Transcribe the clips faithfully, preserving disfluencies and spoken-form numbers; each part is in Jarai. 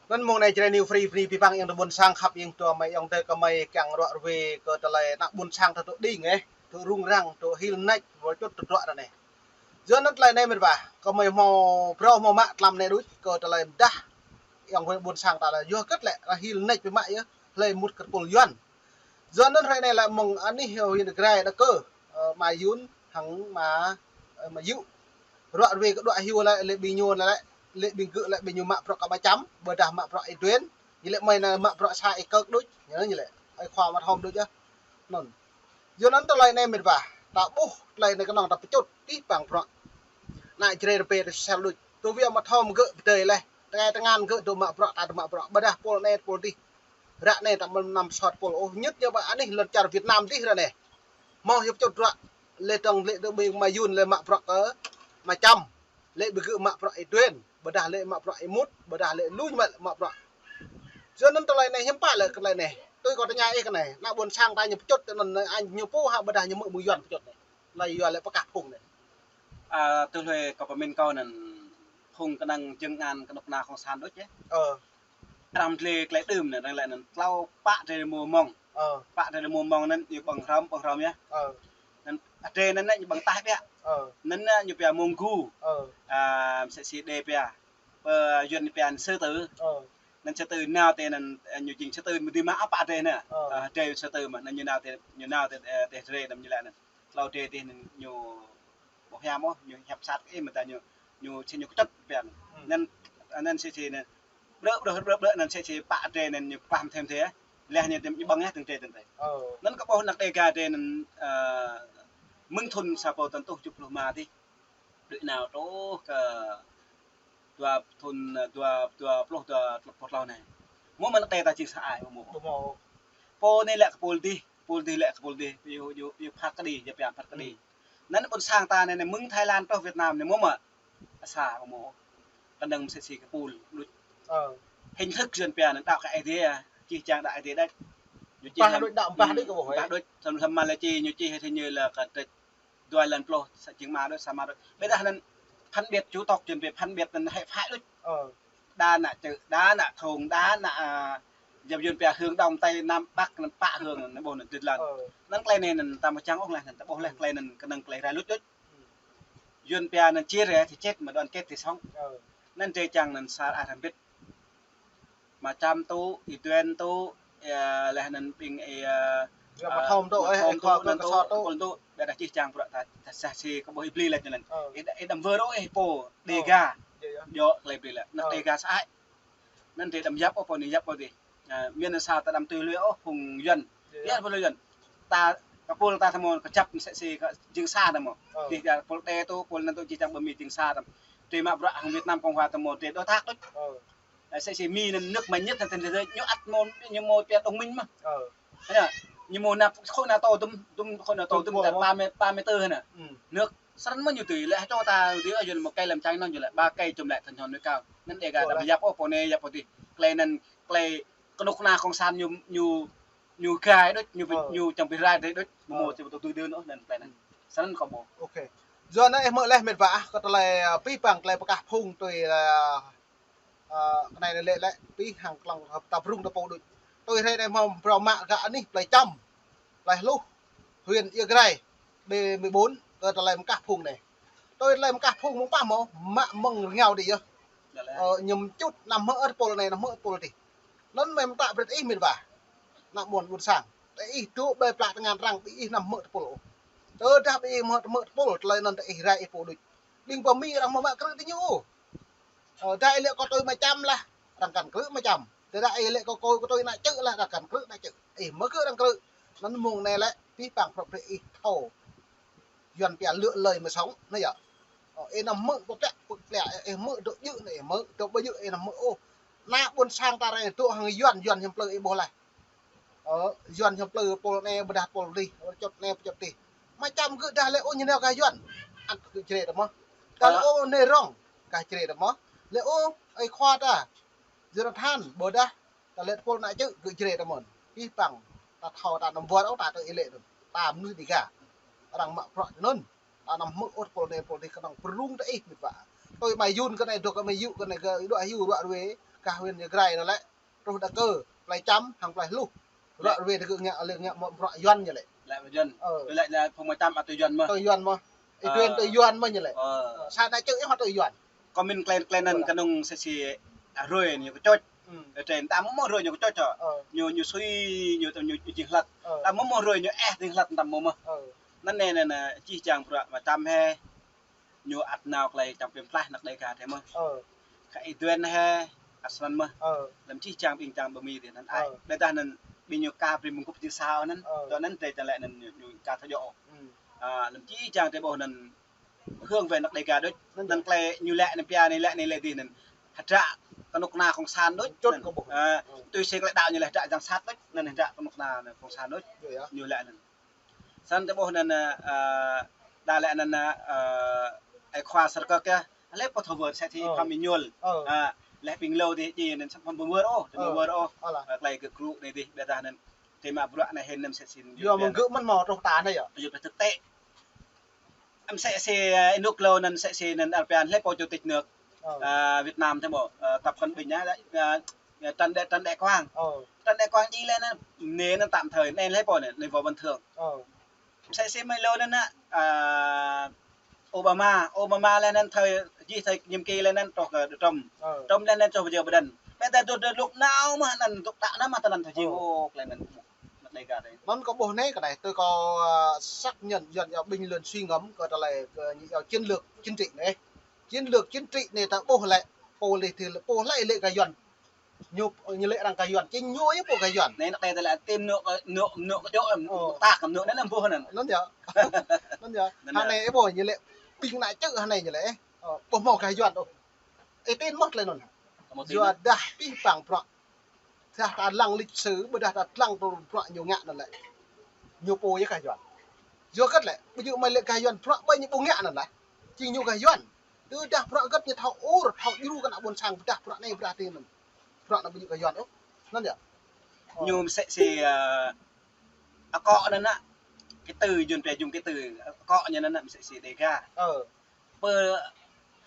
Anŭn mơ̆ng anai Jrai New Free, Free pơpă yang tơ ƀôn sang khăp yang tơ mơi yang tơ kơ mơi kiăng ruă ruai kơ tơlơi ană ƀôn sang tơ tŭ đing eh, tŭ rŭng răng, tŭ hil nač, wơ̆t čut tơdruă ră anai. Yua anŭn tơlơi anai mĕt wa, kơ mơi hmâo phrâo hmâo mă tlam anai đôč, kơ tơlơi mơdah yang huĭ ƀôn sang ta lĕ, yua hơget lĕ, ră hil nač pơmă yơh, hlơi mŭt kơ tơpul Yuan. Yua anŭn hrơi anai lĕ mơ̆ng anih huyện Grai đa kơ, ơ, Ama Yun hăng Ama, ơ, Ama Yŭ. Ruă ruai kơ đuaĭ hyu lĕ, lĕ ƀing ñu lĕ, lĕ ƀing gơ̆ lĕ ƀing ñu mă bruă kơ Ama Čăm, ƀôdah mă bruă Y Duen, ñu lĕ mơi anai mă bruă sa Y Kơk đôč, ñu lĕ, ñu lĕ, ai khua mă thom đôč yơh. Anŭn. Yua anŭn tơlơi anai mĕt wa, ta ƀuh tơlơi anai kơnơ̆ng ta pơčut, tih pang bruă. Ană Jrai rơbê ta sel đôč. Tơ wia mă thom gơ̆ pơdơi leh, tơngai tơngan gơ̆ dŏ mă bruă, ta dŏ mă bruă, ƀôdah pôl anai pôl dih. Ră anai ta mơ̆n năm sot pôl ôh, ñŭt ñu ƀơi anih lŏn čar Việt Nam dih ră anai. Hmâo hiăp čut bruă, lĕ dŏng lĕ dŏ ƀing Ama Yun lĕ mă bruă kơ Ama Čăm, lĕ ƀing gơ̆ mă bruă Y Duen, ƀôdah lĕ mă bruă Y Mut, ƀôdah lĕ lu ñu mă bruă. Yua anŭn tơlơi anai hiư̆m pă lĕ kơ tơlơi anai. Tui kâo tơña ih kơ anai, ană ƀôn sang ta ñu pơčut tơ anŭn anai, ñu pô hă ƀôdah ñu mơ̆ mơ̆ng Yuan pơčut anai. Tơlơi yua lĕ pơkah phung anai. A, tui hlue kâo pơmĭn kâo anŭn phung kơnơ̆ng jơ̆ng an kơnuk kơna cộng sản đôč yơh. Ơ. Arăng mơdlê tơlơi đưm anŭn, arăng lĕ anŭn tlâo pă drơi rơmô mơ̆ng. Ơ. Pă drơi rơmô mơ̆ng anŭn ñu ƀơ̆ng hrŏm, ƀơ̆ng hrŏm yơh. Ơ. Anŭn drơi anŭn ñu ƀơ̆ng tah biă. Ơ. Anŭn ñu pia mông gu. Ơ. A, msĕ si đe pia. Pơ Yuan pia anŭn sư tử. Ơ. Anŭn sư tử nao tơ anŭn, ơ, ñu jing sư tử mơ̆ dĭ mă apa drơi anŭn. Ơ. A, drơi sư tử mơ̆, anŭn ñu nao tơ, ñu nao tơ, ơ, tơ drơi anŭn ñu lĕ anŭn. Tlâo drơi tơ anŭn ñu ƀu hiam ôh, ñu hiăp sat ih mơ̆ ta ñu, ñu, si ñu kơtăt pia anŭn. Ơ. Anŭn, anŭn si si anŭn. Brơ, brơ, brơ, brơ, anŭn si si pă drơi anŭn ñu pơklah mơ̆n thê mơ̆n thê. Leh ñu tơm ñu ƀơ̆ng yơh tơ̆ng drơi tơ̆ng drơi. Ơ. Anŭn kơ ƀuh anăk Đêga drơi anŭn, ơ, mơ̆ng thŭn sa rơbâo tăn tuh tơjuh pluh rơma dih. Đuaĭ nao truh kơ dua thŭn, dua, dua pluh, dua pluh tlâo anai. Mơ̆ mơ̆n anăk Đê ta jing sa ai, mơ̆ mơ̆. Ƀu hmâo. Pô anai lĕ kơ pôl dih, pôl dih lĕ kơ pôl dih, yua, yua, yua phat kơđi, yua pia phat kơđi. Ơ. Anŭn ƀôn sang ta anai, anai mơ̆ng Thái Lan truh Việt Nam anai mơ̆ mơ̆. Sa mơ̆ mơ̆. Kơnơ̆ng msĕ si kơ pôl đôč. Ơ. Hình thức Yuan pia anŭn đaŏ kơ Ơi Adai, čih čang đaŏ Ơi Adai đôč. Ñu čih ƀah lăm đôč, đaŏ ƀah đôč kơ ƀuh, ƀah đôč. Lăm, lăm Malaysia ñu čih hình như là kơ đôč dua lăn pluh, sa jing mă đôč, sa mă đôč. Ƀiădah anŭn phân biệt chủng tộc Yuan pia phân biệt anŭn hệ phái đôč. Ơ. Đa ană Čư̆, đa ană Thung, đa ană, a, djŏp Yuan pia hướng Đông, Tây, Nam, Bắc, anŭn pă hướng anŭn ƀuh anŭn djơ̆ lăn. Ơ. Anŭn tơlơi anai anŭn ta mơ̆ čang ôh leh anŭn ta ƀuh leh tơlơi anŭn kơnơ̆ng tơlơi rai luč đôč. Yuan pia anŭn chia rẽ thì chết mà đoàn kết thì sống. Ơ. Anŭn drơi čang anŭn sa arăng bĭt. Ama Čăm tŭ, Y Duen tŭ, ơ, leh anŭn ƀing, ơ, Ama Thom tŭ, Ama Thom tŭ, Khua Kơnơ̆ng tŭ, Kơsot tŭ. Kơnơ̆ng tŭ, ƀiădah čih čang bruă ta, ta sa si kơ ƀuh ih bli leh anŭn. Ơ. Ih đa, ih đăm wơr ôh ih pô, Đêga. Ơ. Djơ̆ yơh. Djơ̆ tơlơi bli leh. Anŭn Đêga sa ai. Anŭn drơi đăm yap ôh pô anai yap pô dih. A, miên anŭn sa ta đăm tui lui ôh phung Yuan. Yơh. Yua phung Yuan. Ta, kơ pôl ta tơmơ̆ kơjăp msĕ si kơ jing sa tơmơ̆. Ơ. Dih ta pôl Đê tŭ, pôl anŭn tŭ jih jang ƀơi Mi jing sa tơmơ̆. Drơi mă bruă hăng Việt Nam Cộng Hòa tơmơ̆ drơi đối tác đôč. Ơ. Msĕ si Mi anŭn nước mạnh nhất trên thế giới, ñu ăt mơ̆, ñu mơ̆ pia đồng minh mơ̆. Ơ. Anŭn, ñu mơ̆ nao khối NATO tơm, tơm khối NATO tơm ta pă mét, pă mét tơ anŭn. Ơ. Nước Srăn mơ̆ ñu tui lĕ hơčô ta tui ơ Yuan mơ̆ kơi lăm čang anŭn ñu lĕ ba kơi čum lĕ tơñhon nuih cao. Anŭn Đêga đăm yap ôh pô anai yap pô dih. Tơlơi anŭn tơlơi kơnuk kơna cộng sản ñu, ñu, ñu gai đôč, ñu, ơ, ñu čang bi rai đôč, mơ̆ mơ̆ či ƀu tui đưn ôh anŭn tơlơi anŭn. Srăn kơ ƀuh. Ok. Yua anŭn ih hmư̆ leh mĕt wa ah, kơ tơlơi, ơ, pih pang tơlơi pơkah phung tui, ơ, Ơ, kơ anai lĕ lĕ, pih hăng klăng ta prung ta pô đôč. Tui hrơi anai hmâo phrâo mă gah anih plei Čăm, plei Hluh, huyện Ia Grai, B mười bốn, kơ tơlơi mơkah phung anai. Tui tơlơi mơkah phung mơ̆ng pă hmâo, mă mơ̆ng rơngiao đĭ yơh. Ơ, ñu čut anăm hmư̆ ôh tơpul anai, anăm hmư̆ tơpul adih. Anŭn mơ̆ mơta brơi ih mĕt wa. Ană ƀôn ƀôn sang. Tơ ih dŏ ƀơi plah tơngan arăng, ƀing ih anăm hmư̆ tơpul ôh. Tơdah ƀing ih hmư̆, hmư̆ tơpul, tơlơi anŭn tơ ih rai ih pô đôč. Ƀing pơ Mi arăng hmâo mă krư̆ tơ ñu ôh. Ơ, tơdah ih lĕ kơ tui Ama Čăm lah, arăng kăn krư̆ Ama Čăm. Tơdah ih lĕ kơ kơ, kơ tui ană Čư̆ lah, arăng kăn krư̆ ană Čư̆. Ih mơ̆ kơ arăng krư̆. Anŭn mơ̆ng anai lĕ, pih pang prŏ prĕ ih thâo. Yuan pia lựa lời mà sống, anai yơh. Ơ, ih anăm hmư̆ pơplĕ, pơplĕ, ih hmư̆ dŏ djơ̆ anai, ih hmư̆ dŏ ƀu djơ̆, ih anăm hmư̆ ôh. Ană ƀôn sang ta rai dŏ hăng Yuan, Yuan hiam plư ih ƀuh lah. Ơ, Yuan hiam plư pôl anai ƀôdah pôl dih, pơčut anai pơčut dih. Ama Čăm gơ̆ dah lĕ ôh ñu nao gah Yuan. Ăt gơ̆ Jrai tơmơ̆. Dah lĕ ôh anai rŏng gah Jrai tơmơ̆. Lĕ ôh ơi khua ta Jonathan ƀôdah ta lĕ tơpul ană Čư̆ gơ̆ Jrai tơmơ̆. Pih pang ta thâo ta anăm wơr ôh ta tơ ih lĕ tơmơ̆. Ta mơnuih Đêga. Arăng mă bruă tơ anŭn. Ta anăm hmư̆ ôh tơpul anai tơpul dih kơnơ̆ng prung tơ ih mĕt wa. Tui mai Yun kơ anai, dŏ kơ mai Yun kơ anai, kơ dŏ hyu ruă ruê, kah huyện Ia Grai anŭn lĕ. Truh đa kơ, plei Čăm, hăng plei Hluh. Ruă ruê tơ gơ̆ ngă, lĕ ngă mơ̆ bruă Yuan ñu lĕ. Lĕ Yuan. Ơ. Tui lĕ lĕ phung mai Čăm a tui Yuan mơ̆. Tui Yuan mơ̆. Ơ. Ih tui, tui Yuan mơ̆ ñu lĕ. Ơ. Sa anai čư̆ ih hŏ tui Yuan. Kơ min klei, klei anŭn kơnơ̆ng sĕ sĭ, a, hrơi ñu kơ čoč. Ơ, tui anŭn ta mơ̆ mơ̆ hrơi ñu kơ čoč hŏ. Ơ. Ñu, ñu sui, ñu, ñu, ñu jing hlăt. Ơ. Ta mơ̆ mơ̆ hrơi ñu ĕh jing hlăt ta mơ̆ mơ̆. Ơ. Anŭn anai, anai, anai, čih čang bruă mai Čăm hĕ. Ñu ăt nao klei čang pim tlaih năk Đêga tơ mơ̆. Ơ. Kơ ih duen hĕ, ăt snăn mơ̆. Ơ. Lăm čih čang ƀing čang ƀơ mi tơ anŭn ai. Ơ. Ƀiădah anŭn, ƀing ñu ka brơi mơ̆ng kŭp jing sao anŭn. Ơ. Tơ anŭn tơ čang lĕ anŭn ñu, ñu ka thâo djơ̆. Ơ. A, lăm čih čang tơ ƀuh anŭn hương về năk Đêga đôč. Anŭn klei ñu lĕ anŭn pia anai lĕ anai lĕ dih anŭn. Hơdră kơnuk kơna cộng sản đôč. Čut kơ ƀuh. A, ơ. Tui si klei đaŏ ñu lĕ hơdră yang sat đôč. Anŭn hơdră kơnuk kơna cộng sản đôč. Yơh, yơh. Ñu lĕ anŭn. Snăn tơ ƀuh anŭn, a, đa lĕ anŭn, a, ơi khua Sơrkơk yơh. Lĕ pô thâo wơr sĕ ti Ơ. Pham Êñuôl. Ơ. A, lĕ ƀing hlâo dih či anŭn săp pham ƀu wơr ôh, ƀu Ơ. Wơr ôh. Ơ lah. A, klei gơ̆ krŭ anai dih, ƀiădah anŭn. Tơ mă bruă anai hĭn anŭn sĕ sĭ. Yua mơ̆ng gơ̆ mơ̆n mơ̆ truh ta anai yơh. Yua pơtơ̆k tĕ. Ăm sĕ sĭ, a, ênuk hlâo anŭn sĕ sĭ anŭn Arpan lĕ pô chủ tịch nước. Ơ. A, Việt Nam tơ mơ̆, a, Tập Cận Bình á, a, a, Trần Đại, Trần Đại Quang. Ơ. Trần Đại Quang djai lĕ anŭn, anai anŭn tạm thời, anai lĕ pô anai, anai Võ Văn Thưởng. Ơ. Sĕ sĭ mai hlâo anŭn, a, Obama, Obama lĕ anŭn thời, djai thời nhiệm kỳ lĕ anŭn truh kơ Trump. Ơ. Trump lĕ anŭn truh pơ Joe Biden. Ƀiădah dŏ, dŏ lŭk nao mơ̆ anŭn dŏ ta nao mơ̆ tơ anŭn thâo jing. Ơ. Ô, klei anŭn. Năk Đêga tơ. Anŭn kâo ƀuh anai kơ anai, tui kâo, a, xác nhận Yuan yua bình luận suy ngẫm kơ tơlơi kơ ñu yua chiến lược chính trị anai. Chiến lược chính trị anai ta ƀuh lĕ, pô lĕ tơ, pô lĕ lĕ kơ Yuan. Ñu, ñu lĕ arăng kơ Yuan, chính ñu yơh pô kơ Yuan. Anai năk tơ lĕ tơm nŏ, nŏ, nŏ kơ čô, Ơ. Nŏ ta kơ nŏ anŭn ƀuh anŭn. Anŭn yơh. Anŭn yơh. Anŭn yơh. Hơnai ih ƀuh ñu lĕ, ƀing ană čư̆ hơnai ñu lĕ, ơ, ƀu hmâo kơ Yuan ôh. Ih tin mơ̆ klei anŭn. Yua dah pih pang bruă. Dah ta lăng lịch sử, ƀôdah ta lăng tơlơi bruă ñu ngă anŭn lĕ. Ñu pô yơh kơ Yuan. Yua hơget lĕ, ƀu djơ̆ mơ̆ lĕ kơ Yuan bruă ƀơi ñu ƀu ngă anŭn lĕ. Jing ñu kơ Yuan. Tơdah bruă hơget ñu thâo ur, thâo djru kơ ană ƀôn sang, ƀôdah bruă anai bruă adih anŭn. Bruă anŭn ƀu djơ̆ kơ Yuan ôh. Anŭn yơh. Ơ. Ñu mơsĕ si, a, akŏ anŭn ană. Kơ tơ Yuan pia jum kơ tơ. Akŏ ñu anŭn ană mơsĕ si Đêga. Ơ. Pơ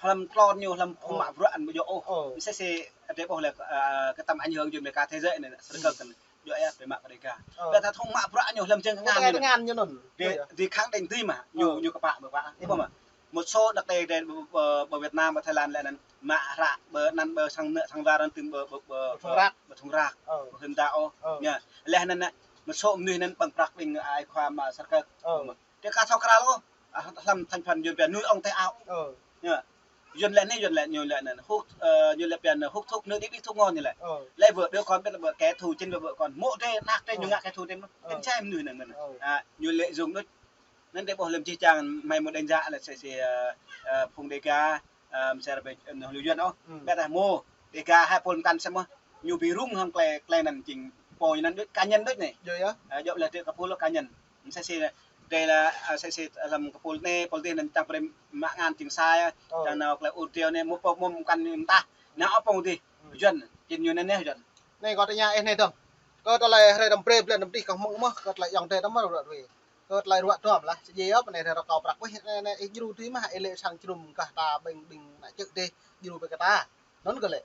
hlăm tlôn ñu hlăm phung Ơ. Mă bruă anŭn ƀu djơ̆ ôh. Ơ. Mơsĕ si adih ƀuh lĕ, a, kơ tơm ảnh hưởng Yuan Amêrika thế giới anai, Sơrkơk anŭn. Djơ̆ yơh, pơ mă kơ Đêga. Ơ. Ƀiădah thâo mă bruă ñu hlăm jơ̆ng kơ tơngan ñu anŭn. Dih, dih khăng đing dih mơ̆, ñu, Ơ. Ñu kơpă ƀơ̆ pă. Ih ƀuh mơ̆. Một số năk Đê, Đê ƀơ, ƀơ, ƀơ Việt Nam, ƀơ Thái Lan lĕ anŭn mă hră, ƀơ anăn, ƀơ sang nơ̆, sang war anŭn tơm ƀơ, ƀơ, ƀơ, Ƀơ thung ră. Ƀơ thung ră. Ơ. Ƀơ hưn đaŏ. Ơ. Ñu. Lĕ anŭn ană, một số mơnuih anŭn ƀơ̆ng prăk ƀing ai khua mă Sơrkơk. Ơ. Dih ka thâo krăn ôh. A, hlăm thành phần Yuan pia nuôi ong tê ao. Ơ. Ñu. Yuan lĕ anai, Yuan lĕ, ñu lĕ anŭn, hút, ơ, ñu lĕ pia anŭn hút thuốc, nước đi biết thuốc ngon ñu lĕ. Ơ. Lĕ vợ đứa con biết là vợ kẻ thù chính là vợ con. Mŏ drơi, năk drơi, ñu Ơ. Ngă kẻ thù drơi mơ̆. Ơ. Tin sai mơnuih anŭn mơ̆n. Ơ. A, ñu lợi dụng đôč. Anŭn adih ƀuh lăm čih čang mai mơ̆ đánh giá lĕ sĕ si, ơ, ơ, phung Đêga, ơ, mơsĕ ră ƀĕ, ơ, lu Yuan ôh. Ơ. Ƀiădah mơ̆, Đêga hai pôl mơkăn sĕ mơ̆. Ñu bi rŭng hăng klei, klei anŭn jing pô anŭn đôč, cá nhân đôč anai. Yơh, yơh. Ơ, djŏp lĕ tơ kơ pôl cá nhân. Mơsĕ si, drơi lĕ, a, sĕ si hlăm kơ pôl anai, pôl dih anŭn čang brơi mă ngăn jing sai, Ơ. Čang nao klei ur triu anai, mơ̆ pô mơ̆ mơkăn anai mơtah. Nao apông dih, Ơ. Yuan, jing ñu anai anai Yuan. Anai kâo tơña ih anai dơ̆ng. Kơ tơlơi hrơi đăm brơi blan đăm dih kâo hmư̆ mơ̆, kơ tơlơi ayŏng adơi đăm mơ̆ ruă ruê. Kơ tơlơi ruă duăm lah, sơjê yơh, anai hrơi rơkâo prăk wih, anai, anai, ih djru tui mơ̆, ih lĕ sang jơnum kah ta ƀing, ƀing ană čư̆ dih, djru ƀơi kơ ta. Anŭn kơ lĕ.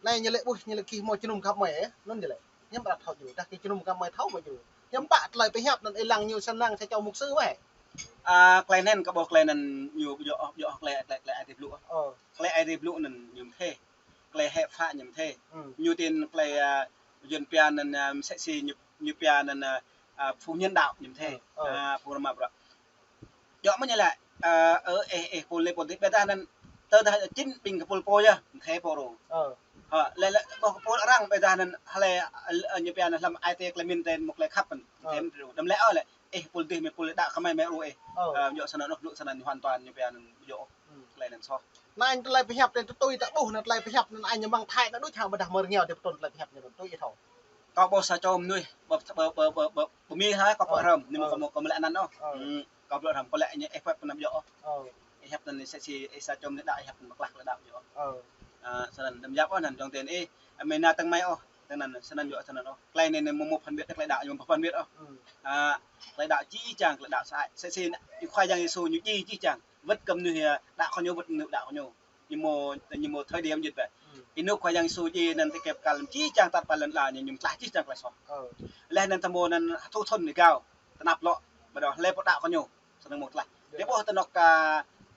Anai ñu lĕ ƀuh, ñu lĕ gih hmâo jơnum khăp mơi, anŭn ñu lĕ. Hiư̆m pă thâo djru, dah kơ jơnum khăp mơi thâo mơi djru. Hiư̆m pă tơlơi pơhiăp anŭn ih lăng ñu sơnăng sa čô mục sư mơ̆. A, klei anŭn kâo ƀuh klei anŭn ñu ƀu djơ̆, ƀu djơ̆ klei, klei, klei ai tiê blŭ. Ơ. Klei ai tiê blŭ anŭn ñu mơthê. Klei hĕ phă ñu mơthê. Ơ. Ñu tin klei, a, Yuan pia anŭn, a, mơsĕ si ñu, ñu pia anŭn, a, a, phu nhân đạo ñu mơthê. Ơ, ơ. A, phu rơma bruă. Djơ̆ mơ̆ ñu lĕ, a, ơ, ih, ih, pôl anai pôl dih, ƀiădah anŭn, tơdah jing ƀing kơ pôl pô yơh, mơthê pô ru. Ơ. Hă, lĕ, lĕ, ƀuh kơ pôl arăng, ƀiădah anŭn, hlơi, ơ, ñu pia anŭn hlăm ai tiê klei min tơ mơ̆ klei khăp anŭn. Ơ. Mơthê pô ru. Đăm lĕ ơ lĕ, ih, pôl dih mơ̆ pôl đaŏ kơ mơi mơi ru ih. Ơ. A, djơ̆ sơnăn ôh, djơ̆ sơnăn hoàn toàn ñu pia anŭn djơ̆ ôh. Ơ. Klei anŭn soh. Anŭn tơlơi pơhiăp tơ tui ta ƀuh anŭn tơlơi pơhiăp anŭn anai ñu mơ̆ng Thái anŭn đôč hă ƀôdah mơ̆ng rơngiao dih pơtrŭn tơlơi pơhiăp ñu anŭn tui ih thâo. Kâo ƀuh sa čô mơnuih ƀơ, ƀơ, ƀơ, ƀơ, ƀơ, ƀơ mi hă, kâo ƀu hrăm, anai mơ̆ kâo ƀu, kâo ƀu lĕ anăn ôh. Ơ. Ơ, kâo ƀu hrăm, kâo lĕ ñu ih pơhiăp anăp djơ̆ ôh. Ơ. Ih hiăp anŭn sĕ si, ih sa čô mơnuih đaŏ ih hiăp anŭn mơklah klei đaŏ djơ̆ ôh. Ơ. A, sơnăn, đăm yap ôh anŭn, djŏng tin ih, a, mơi nao tơ̆ng mơi ôh, tơnăn, sơnăn djơ̆, sơnăn ôh. Klei anai anŭn mơ̆ mơ̆ phân biệt, klei đaŏ ñu mơ̆ phân biệt ôh. Ơ. A, klei đaŏ jih jang, klei đaŏ sa ai. Sĕ si, Ih Khua Yang Yêsu ñu jih jih jang. Wơ̆t kơ mơnuih, a, đaŏ kơ ñu, wơ̆t mơnuih đaŏ kơ ñu. Ñu mơ̆, ñu mơ̆ thời điểm jĭt bĕ. Ih nŭk Khua Yang Yêsu djai anŭn tơkĕp kăl či čang tat pơ lŏn ala ñu, ñu tlaih či čang tlaih soh. Laih anŭn tơmơ̆ anŭn hơtu thŭn rơgao tơnap lŏ. Ƀơi anŭn hlơi pơtă kơ ñu. Snăn mơ̆ tlaih. Ƀiă ƀôh tơnŏk kơ,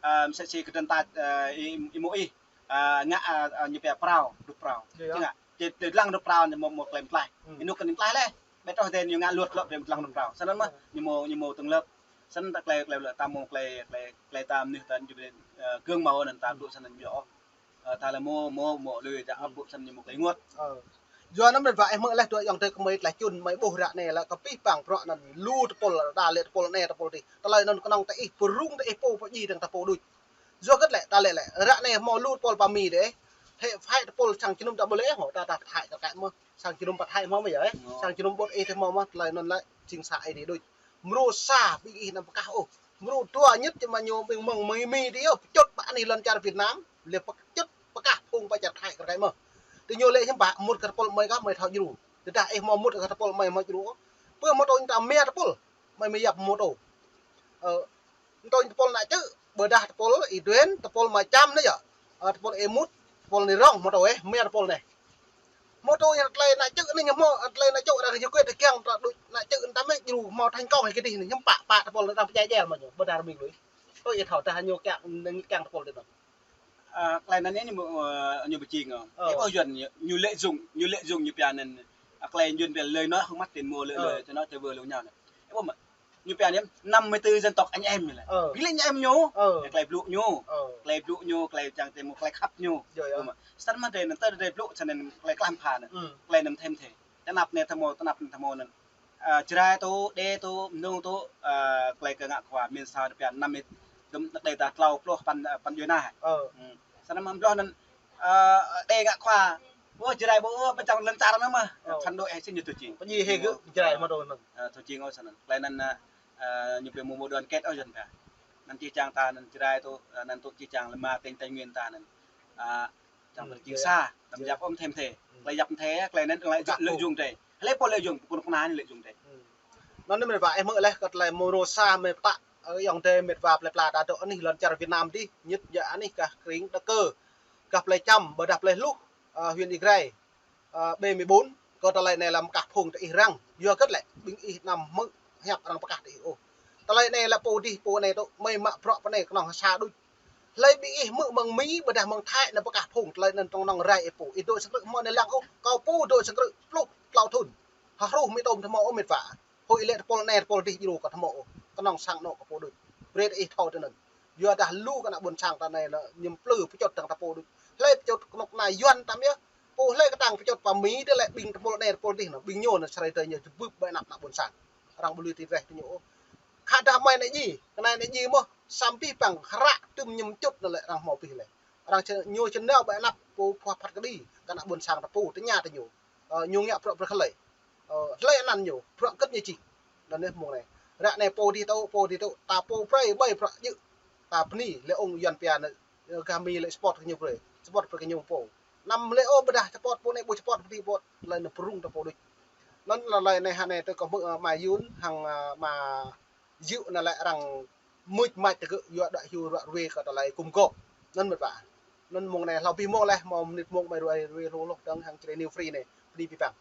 ơ, msĕ si kơdrăn ta, ơ, ih, ih mơ̆ ih, ơ, ngă, ơ, ơ, ñu pia prao, hrup prao. Či ngă. Či lăng hrup prao anŭn mơ̆, mơ̆ klem tlaih. Ih nŭk kơ ñu tlaih laih. Ƀiă tŏh dêh ñu ngă luật lŏ brơi lăng hrup prao. Snăn mơ̆, ñu mơ̆, ñu mơ̆ tơlơi lơp. Snăn ta klei, klei lơp ta mơ̆ klei, klei, klei ta mơnuih ta ñu brơi, ơ, gơ̆ng mâo anŭn ta blŭ snăn ñu ôh. Ơ, ta lĕ mơ̆, mơ̆, mơ̆ lui ta ăp ƀuh snăn ñu mơ̆ klei ênguôt. Ơ. Yua anŭn mơ̆n wă ih hmư̆ laih dua ayŏng adơi kơmơi tlaih čun mơi ƀuh ră anai lĕ kơ pih pang bruă anŭn lu tơpul đa lĕ tơpul anai tơpul adih. Tơlơi anŭn kơnơ̆ng ta ih pơrŭng ta ih pô pơdjai dơ̆ng ta pô đôč. Yua hơget lĕ ta lĕ lĕ ră anai hmâo lu tơpul pơmĭn dêh. Hĕ phải tơpul sang jơnum ta ƀu lĕ hŏ ta ta pơthai kơ kăi mơ̆. Sang jơnum pơthai hmâo mơ̆ yơh. Sang jơnum ƀut ih tơ hmâo mơ̆ tơlơi anŭn lĕ jing sa ai dih đôč. Mrô sa ƀing ih anăm pơkah ôh. Mrô dua ñĕt či mă ñu ƀing mơ̆ng mơi mi dih ôh pơčŭt pơ anih lŏn čar Việt Nam. Lĕ pơčŭt pơkah phung pơ čar Thái kơ kăi mơ̆. Tơ ñu lĕ hiư̆m pă mŭt kơ tơpul mơi kơ mơi thâo djru. Tơdah ih hmâo mŭt kơ tơpul mơi hmâo djru ôh. Pơ hmâo tơ ñu ta mia tơpul. Mơi mơi yap hmâo tơ. Ơ, Mơ̆ tơ ñu tơpul ană čư̆, ƀôdah tơpul Y Duen, tơpul Mă Čăm anai yơh. Ơ, tơpul Y Mut, tơpul Ni Rong, hmâo tơ, ơ, mia tơpul anai. Hmâo tơ ñu tơlơi ană čư̆ anai ñu hmâo, tơlơi ană čư̆ arăng yua kơ tơkiăng ta đôč ană čư̆ anŭn ta mĕ djru hmâo thành công hơget dih anai, hiư̆m pă, pă tơpul anŭn arăng pơdjai djel mơ̆ ñu, ƀôdah rơming lui. Tơ ih thâo, tơdah ñu kiăng, ñu kiăng tơpul tui anŭn. Ơ, tơlơi anŭn ñu, ơ, ñu pơjing, ơ. Ơ. Ih ƀuh Yuan ñu, ñu lợi dụng, ñu lợi dụng ñu pia anŭn, ơ, tơlơi Yuan pia lời nói không mất tiền mua, lợi, ơ, lời, tơlơi nói tơ ƀơi lŏn ñu anai. Ih ƀuh mơ̆? Ñu pia anŭn năm mươi tư dân tộc anh em ñu lĕ. Ơ. Ƀing lĕ anh em ñu. Ơ. Tơlơi blŭ ñu. Ơ. Tơlơi blŭ ñu, tơlơi čang tơ mơ̆ tơlơi khăp ñu. Yơh, yơh. Ơ mơ̆. Săn mă tơlơi anŭn tơlơi blŭ, săn anŭn tơlơi klam pha anŭn. Ơ. Tơlơi anŭn them the. Tơnap anai tơmơ̆, tơnap anai tơmơ̆ anŭn. Ơ, Jrai tơ, Đê tơ, Mnông tơ, ơ, tơlơi kơ ngă khua, min sa rơpian năm mĕt. Dŭm tơlơi ta tlâo pluh păn, ơ, păn Yuan anai. Ơ. Ơ. Săn mă blŏh anŭn, ơ, Đê ngă khua. Ơ, Jrai ƀu, ơ, pơčang lŏn čar anŭn mơ̆. Ơ. Phản đối hay xin ñu tơ jing. Pơdjai hĭ gơ̆, Jrai mơ̆ tơ anŭn. Ơ, tơ jing ôh săn anŭn. Tơlơi anŭn, ơ, Ơ, ñu pia mơ̆ mơ̆ đoàn kết ôh Yuan pia. Anŭn či čang ta anŭn Jrai tơ, ơ, anŭn tơ či čang lĕ mă tỉnh Tây Nguyên ta anŭn. Ơ, čang tơ či sa, tơlơi yap ôh them the. Tơlơi yap the, tơlơi anŭn tơlơi lợi dụng dêh. Hlơi pô lợi dụng, pô kơnuk kơna anai lợi dụng dêh. Anŭn anai mĕt wa ih hmư̆ laih kơ tơlơi mơ̆ rô sa mĕt pơtă, ơ, ayŏng adơi mĕt wa plơi pla ta dŏ anih lŏn čar Việt Nam dih, ñĕt yơh anih gah krĭng Đa Kơ, gah plơi Čăm, ƀôdah plơi Hluh, ơ, huyện Ia Grai. Ơ, B mười bốn, kơ tơlơi anai lăm pơkah phung tơ ih răng. Yua hơget lĕ, ƀing ih anăm hmư̆ hiăp arăng pơkah tơ ih ôh. Tơlơi anai lăm pô dih, pô anai tơ, mơi mă bruă pơ anai kơnơ̆ng sa đôč. Hlơi ƀing ih hmư̆ mơ̆ng Mi, ƀôdah mơ̆ng Thái anŭn pơkah phung, tơlơi anŭn tơnŏng rai ih pô. Ih dŏ sang krư̆ hmâo anai lăng ôh, kâo pô dŏ sang krư̆ pluh tlâo thŭn. Hơrŭ mơi tơm tơmơ̆ ôh mĕt wa. Hơi lĕ tơpul anai tơpul dih djru kơ tơmơ̆ ôh. Kơnơ̆ng sang anŏ kơ pô đôč. Brơi tơ ih thâo tơ anŭn. Yua dah lu kơ ană ƀôn sang ta anai lĕ ñu plư pơčŭt dơ̆ng ta pô đôč. Hlơi pơčŭt kơnuk kơna Yuan tăm yơh. Pô hlơi kơtang pơčŭt pơ Mi dih lĕ ƀing tơpul anai tơpul dih anŭn. Ƀing ñu anŭn sơrơi tơ ñu jơbưp ƀơi anăp ană ƀôn sang. Arăng ƀu lui tĭt reh tơ ñu ôh. Khă dah mơi anai djai, kơnai anai djai mơ̆, samơ̆ pih păng hră tŭm ñu pơčŭt anŭn lĕ arăng hmâo pih lĕ. Arăng či-, ñu či nao ƀơi anăp pô phuah phat kơđi, kơ ană ƀôn sang ta pô, tơña tơ ñu. Ơ, ñu ngă bruă brơi hlơi. Ơ, hlơi anăn ñu, bruă hơget ñu čih. Anŭn yơh mơ̆ng anai. Ră anai pô dih tơ, pô dih tơ, ta pô brơi ƀai bruă djơ̆. Ta bơni lĕ ung Yuan pia anŭn, ơ, gah Mi lĕ support kơ ñu brơi. Support brơi kơ ñu pô. Anăm lĕ ôh ƀôdah support pô anai ƀu support pô dih pô. Tơlơi anŭn pơrŭng ta pô đôč. Anŭn lĕ tơlơi anai hă anai tơ kơ mơ̆, ơ, Ama Yun hăng, ơ, Ama Yŭ anŭn lĕ arăng mưč mač tơ gơ̆ yua đuaĭ hyu ruă ruê kơ tơlơi gum gôp. Anŭn mĕt wa. Anŭn mơ̆ng anai hlâo abih mơ̆ng laih, hmâo mơnit mơ̆ng ƀai ruă ruê hluh hluh dơ̆ng hăng Jrai New Free anai. Bơni abih bang.